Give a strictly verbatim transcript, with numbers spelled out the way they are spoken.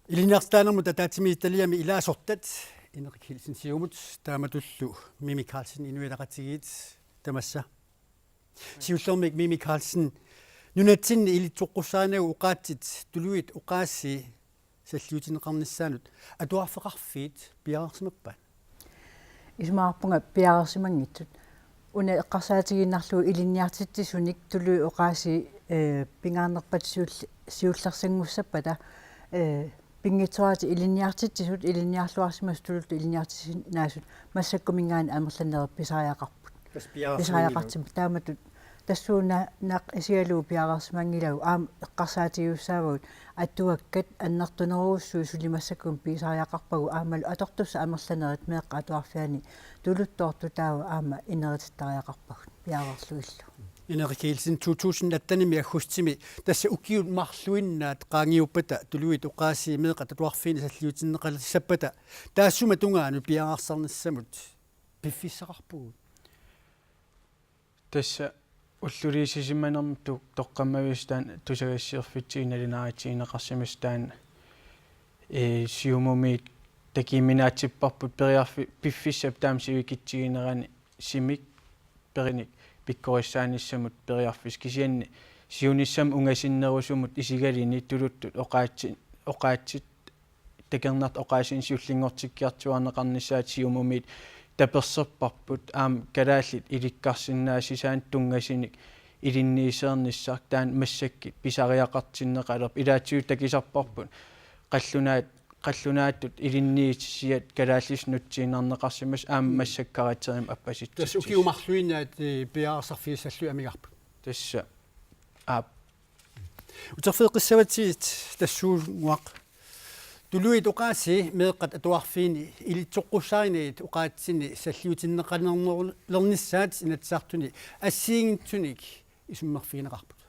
Ilinniartitaanermut ataatsimiititaliami ilaasortat Ineqi Kielsen Siumut taamatullu Mimi Karlsen Inuit Ataqatigiit tamassa. Siullermik Mimi Karlsen, nunatsinni ilitsoqqussaarinagu oqaatsit tuluit oqaasii salliutinneqarnissaannut atuarfeqarfiit piareersimappat? Isumaqarpunga piareersimanngitsut. Una eqqarsaatigiinnarlugu ilinniartitsisunik tuluit oqaasii, eh, pingaarnerpaatut siul-, siullersanngussappata, eh, pinngitsooratik ilinniartitsisut, ilinniarluarsimasut tuluttut ilinniartitsisinnaasut massakkuminngaanniit amerlanerit pisariaqarput. Tassa piareersimanngilaq. Pisariaqartippaat taamatut tassuuna naq isigalugu piareersimanngilagut aamma eqqarsaatigiussaavagut atuakkat annertunerussuit suli massakkut pisariaqarpagut aammalu atortussat amerlanerit meeqqat atuarfianni tuluttoortut taava aamma ineritittariaqarpagut piareerlugillu. Ineqi Kielsen, to tusind atten-imi aggustimi tassa ukiut marluinnaat qaangiuppata tuluit oqaasii meeqqat atuarfiini salliutinneqalissappata taassuma tungaanut piareersarnissamut piffissaqarpugut? Tassa ullulisimanermut tu-, toqqammaviusut taanna tusagassiorfitsigut nalunaarutigineqarsimasut taanna, eh, Siumumi takujuminaatsipparput periarfi-, piffissap taama sivikitsiginerani sumik perinik pikkorissaanissamut periarfissaq kisianni siunissami ungasinnerusumut isigaluni tuluttut oqaatsi-, oqaatsit takornartat oqaasiinik siullinngortikkiartuaarneqarnissaat Siumumiit taperserparput aamma kalaallit ilikkarsinnaassusaannik tunngasunik ilinniusereernissaq taanna massakkut pisariaqartinneqalerpoq. Ilaatigut takusarparput qallunaat, qallunaatut ilinniutissiat kalaallisut nutsiinnarneqarsimasut aamma massakkut karakterimik appasitsissut. Tassa ukiut marluinnaat, eh, piareersarfigissallugit amigarput. Tassa aap. Uterfigeqqissavatsigit tassuuguaq. Tuluit oqaasii meeqqat atuarfiini ilitsoqqussaarinagit oqaatsini salliutinneqalernissaat Inatsisartuni assigiinngitsunik isummerfigineqarput.